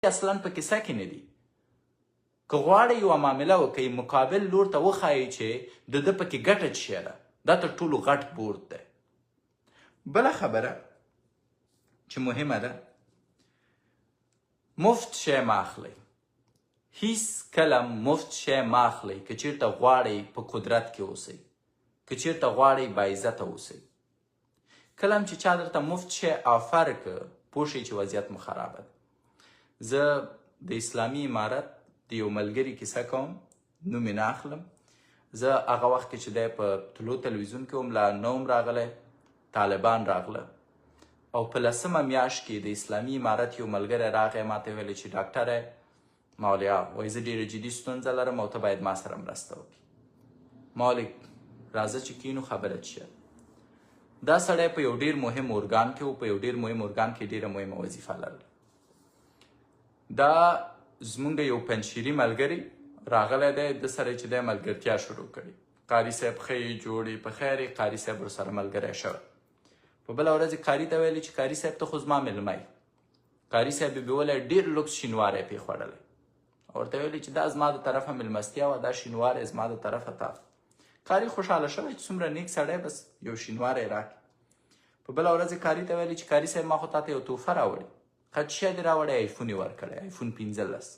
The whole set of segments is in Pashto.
اصلا په کیسه کې نه دي. که غواړئ یوه معامله وکړئ، مقابل لور ته وښایئ چې د ده پکې ګټه څه ده. دا تر ټولو غټ بورد دی. بله خبره چې مهمه ده، مفت شی مه اخلئ. هیڅ کله مفت شی مه اخلئ که چیرته غواړئ په قدرت کې اوسئ، که چیرته غواړئ باعزته اوسئ. کله هم چې چا درته مفت شی آفر که، پوه شئ چې وضعیت مو خرابه ده. زه د اسلامي امارت د یو ملګري کیسه کوم، نوم یې نه اخلم. زه هغه وخت کې چې دی په طلوع تلویزیون کې وم، لا نه وم راغلی، طالبان راغله او په لسمه میاشت کې د اسلامي امارت یو ملګری راغی، ما ته ویل چې ډاکټره مولیا، وایي زه ډېره جدي ستونزه لرم او ته باید ما سره مرسته وکړې. ما ویل راځه چې کینو، خبره څه. دا سړی په یو ډېر مهم ارګان کې و، په یو ډېر مهم ارګان کې ډېره مهمه وظیفه لرله. دا زمونږ یو پنجشیري ملګری راغلی دی، د سره چې دی ملګرتیا شروع کړې. قاري صاحب ښه یې جوړې په خیر یې، قاري صاحب ورسره ملګری شوی. په بله ورځ یې قاري ته ویلي چې قاري صاحب ته خو زما مېلمه یې. قاري صاحب یې بیولی، ډېر لوکس شینواری پې خوړلی، ورته ویلي چې دا زما د طرفه مېلمستیا وه، دا شینواری زما د طرفه تا. قاري خوشحاله شوی چې څومره نیک سړی، بس یو شینواری راکړي. په بله ورځ یې قاري ته ویلي چې قاري صاحب ما خو تا ته یو تحفه راوړې. ښه څه شی دې راوړی؟ ایفون یې ورکړی، ایفون 15.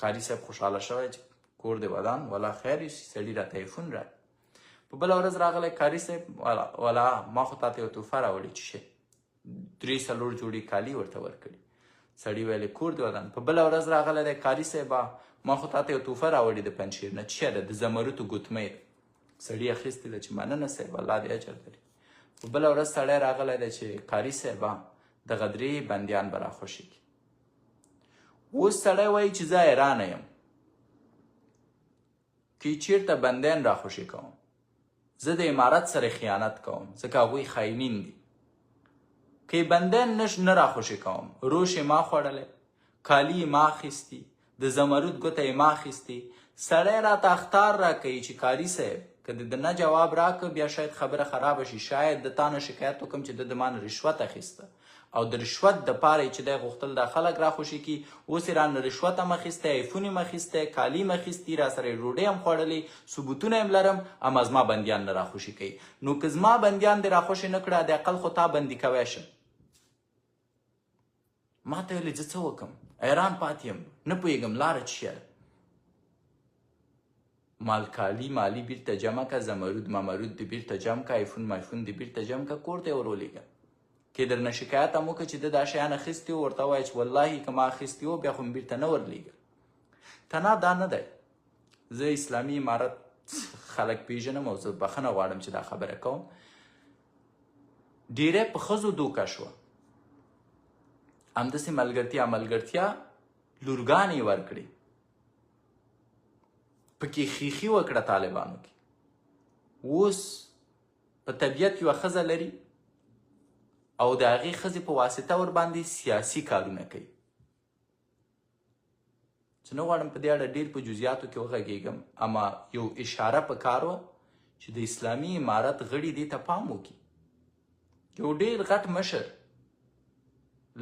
قاري صاحب خوشحاله شوی چې کور دې ودان، ولا خیر یوسي، سړي راته ایفون راکړ. په بله ورځ راغلی قاري صاحب، ولا ما خو تا ته یو تحفه راوړې، چې شی؟ 3-4 جوړې کالي ورته ورکړي. سړي ویلې کور دې ودان. په بله ورځ راغلی دی قاري صاحب، ما خو تا ته یو تحفه راوړې د پنجشیر نه، څه ده؟ د زمرتو ګوتمۍ ده. سړي اخیستې ده چې مننه صاحب، الله دې اجر درکړي. په بله ورځ سړی راغلی دی چې قاري صاحب دغه 3 بندیان به راخوشي کړي. اوس سړی وایي چې زه حیرانه یم که چیرته بندیان راخوشي کوم، زه د امارت سره خیانت کوم، ځکه هغوی خاینین دي. که بندیان نه راخوشي کوم، روش یې ما خوړلی، کالي یې ما اخیستي، د زمرد ګوته یې ما اخیستي. سړی راته اخطار راکوي چې قاري صاحب که د ده نه جواب راکړ بیا شاید خبره خرابه شي، شاید د تا نه شکایت وکړم چې ده د ما نه رشوت اخیسته او د رشوت دپاره یې چې دی غوښتل دا خلک راخوشي کړي، اوس یې رانه رشوت هم اخیستی، ایفون یې هم اخیستی، کالي یې هم اخیستي، راسره یې ډوډۍ هم خوړلې، ثبوتونه یې هم لرم، اما زما بندیان نه راخوشي کوي. نو که زما بندیان دې راخوشي نه کړه، د عقل خو تا بندي کوی شم. ما ته ویلې زه څه وکړم، حیران پاتې یم، نه پوهېږم لاره څه شی ده. مالکالي مالي بیرته جمع که، زمرود ممرود دې بیرته جمع که، ایفون مایفون دې بیرته جمع که، کور ته یې ور ولېږه. که درنه شکایت هم وکړه چې ده دا شیان اخیستي وو، ورته ووایه چې والله که ما اخیستي وو بیا خو مې بیرته نه ورلېږه. تنها دا نه دی، زه اسلامي امارت خلک پیژنم او زه بخښنه غواړم چې دا خبره کوم، ډیری په ښځو دوکه شوه، همداسې ملګرتیا ملګرتیا لورګانې یې ورکړې، پکې خیخي وکړه طالبانو کې. اوس په طبیعت یوه ښځه لري او د هغې ښځې په واسطه ورباندې سیاسي کارونه کوي. زه نه غواړم په دې اړه ډېر په جزئیاتو کې وغږېږم، اما یو اشاره په کار وه چې د اسلامي امارت غړي دې ته پام وکړي. یو ډېر غټ مشر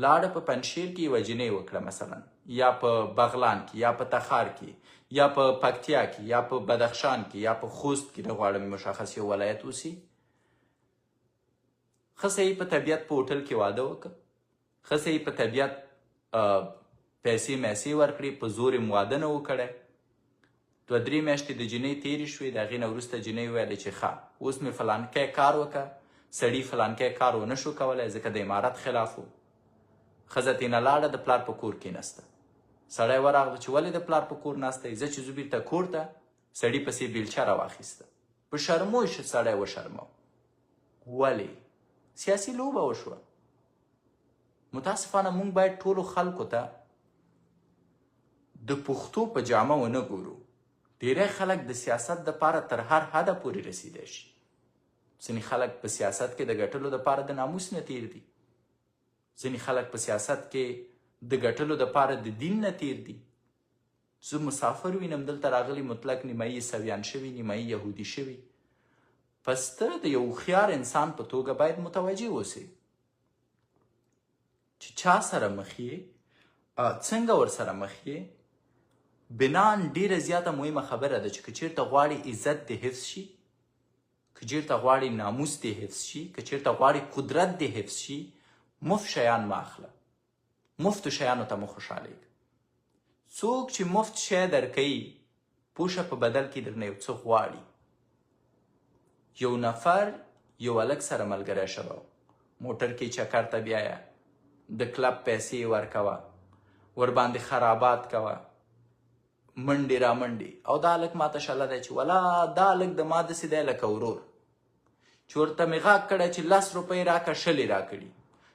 لاړه په پنجشیر کې یوه جینۍ وکړه مثلا، یا په بغلان کې، یا په تخار کې، یا په پکتیا کې، یا په بدخشان کې، یا په خوست کې، نه غواړم مشخص یو ولایت اوسي. ښه صحیح په طبیعت په هوټل کې واده وکړه، ښه صحیح په طبیعت پیسې میسې ورکړې، په زور یې واده نه و کړی. 2-3 میاشتې د جینۍ تېرې شوې، د هغې نه وروسته جینۍ وویلې چې ښه اوس مې فلانکی کار وکړه، سړي فلانکی کار ونه شو کولی ځکه د امارت خلاف و. ښځه ترېنه لاړه د پلار په کور کېناسته. سړی ورغله چې ولې د پلار په کور ناسته یې، زه چې ځو بیرته کور ته، سړي پسې بیلچه راواخیسته، په شرمو یې سړی وشرمو. ولې؟ سیاسي لوبه وشوه. متاسفانه مونږ باید ټولو خلکو ته د پښتو په جامه ونه ګورو. ډیری خلک د سیاست دپاره تر هر حده پورې رسیدی شي. ځینې خلک په سیاست کې د ګټلو دپاره د ناموس نه تیر دي، ځینې خلک په سیاست کې د ګټلو دپاره د دین نه تیر دي. زه مسافر وینم دلته راغلي مطلق نیمایي عیسویان شوي، نیمایي یهودي شوي. پس ته د یو هوښیار انسان په توګه باید متوجه اوسې چې چا سره مخ یې څنګه ورسره مخ یې؟ بنان ډیره زیاته مهمه خبره ده چې که چیرته غواړي عزت دې حفظ شي، که چیرته غواړي ناموس دې حفظ شي، که چیرته غواړي قدرت دې حفظ شي، مفت شیان مه اخله، مفتو شیانو ته مه خوشحالېږه. څوک چې مفت شی درکوي پوه شه په بدل کې درنه یو څه غواړي. یو نفر یو هلک سره ملګری شوی، موټر کې چکر ته بیایه، د کلب پیسې یې ورکوه، ورباندې خرابات کوه، منډې را منډې، او دا هلک ماته شله دی چې ولا دا هلک د ما داسې دی لکه ورور، چې ورته مې غږ کړی چې 10 روپۍ راکه 20 یې راکړي،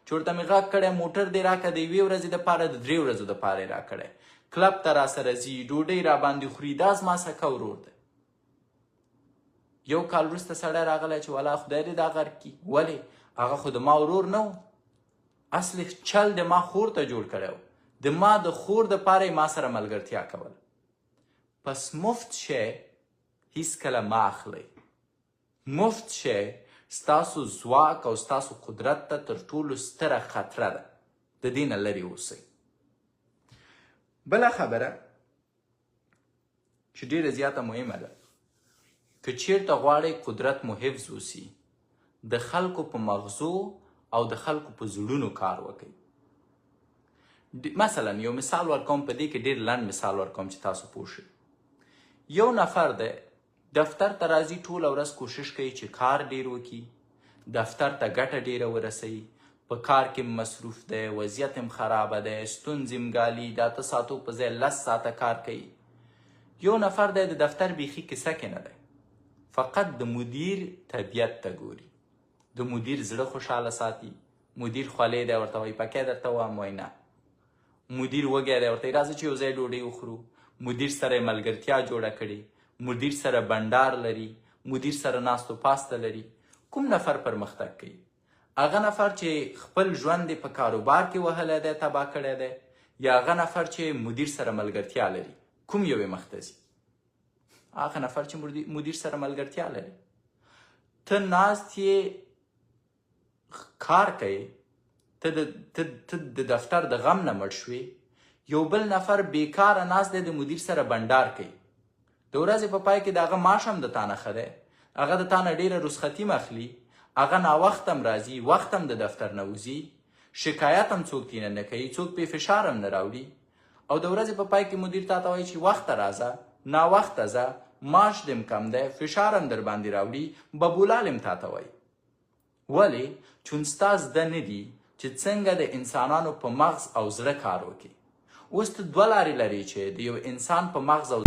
چې ورته مې غږ کړی موټر دې راکه د یوې ورځې دپاره د 3 ورځو دپاره یې راکړی، کلب ته راسره ځي، ډوډۍ راباندې خوري، دا زما سکه ورور دی. یو کال وروسته سړی راغلی چې ولا خدای دې دا غرق کړي، ولې؟ هغه خو د ما ورور نه و، اصلي چل د ما خور ته جوړ کړی و، د ما د خور دپاره یې ما سره ملګرتیا کوله. پس مفت شی هیڅکله مه اخلئ. مفت شی ستاسو ځواک او ستاسو قدرت ته تر ټولو ستره خطره ده، د دې نه لرې اوسئ. بله خبره چې ډیره زیاته مهمه ده، که چیرته غواړئ قدرت مو حفظ اوسي، د خلکو په مغزو او د خلکو په زړونو کار وکړئ. مثلا یو مثال ورکوم، په دې کې ډیر لنډ مثال ورکوم چې تاسو پوه شئ. یو نفر دی دفتر ته راځي، ټوله ورځ کوشش کوي چې کار ډیر وکړي، دفتر ته ګټه ډیره ورسوي، په کار کې مصروف دی، وضعیت هم خرابه دی، ستونزې هم ګالي، د 8 ساعتو په ځای 10 ساعته کار کوي. یو نفر دی د دفتر بیخي کیسه کې نه دی، فقط د مدیر طبیعت ته ګوري، د مدیر زړه خوشحاله ساتي، مدیر خولې دی ورته وایي پکې درته وایم، وایي نه، مدیر وږی دی ورته راځه چې یو ځای ډوډۍ وخورو، مدیر سره یې ملګرتیا جوړه کړې، مدیر سره بنډار لري، مدیر سره ناستو پاسته لري. کوم نفر پرمختګ کوي؟ هغه نفر چې خپل ژوند یې په کاروبار کې وهلی دی، تباه کړی دی، یا هغه نفر چې مدیر سره ملګرتیا لري؟ کوم یو یې مخته ځي؟ هغه نفر چې مدیر سره ملګرتیا لري. ته ناست یې کار کوې، ته د دفتر د غم نه مړ شوې، یو بل نفر بیکاره ناست دی د مدیر سره بنډار کوي، د ورځې په پای کې د هغه معاش هم د تا نه ښه دی، هغه د تا نه ډېره رخصتي هم اخلي، هغه ناوخته هم راځي، وخت هم د دفتر نه وځي، شکایت هم څوک ترېنه نه کوي، څوک پې فشار هم نه راوړي، او د ورځې په پای کې مدیر تا ته وایي چې وخته راځه، ناوخته ځه، معاش دې هم کم دی، فشار هم در باندې راوړي، ببولال هم تا ته وایي. ولې؟ چون ستا زده نه دي چې څنګه د انسانانو په مغز او زړه کار وکړي. اوس ته دوه لارې لرې چې د یو انسان په مغز او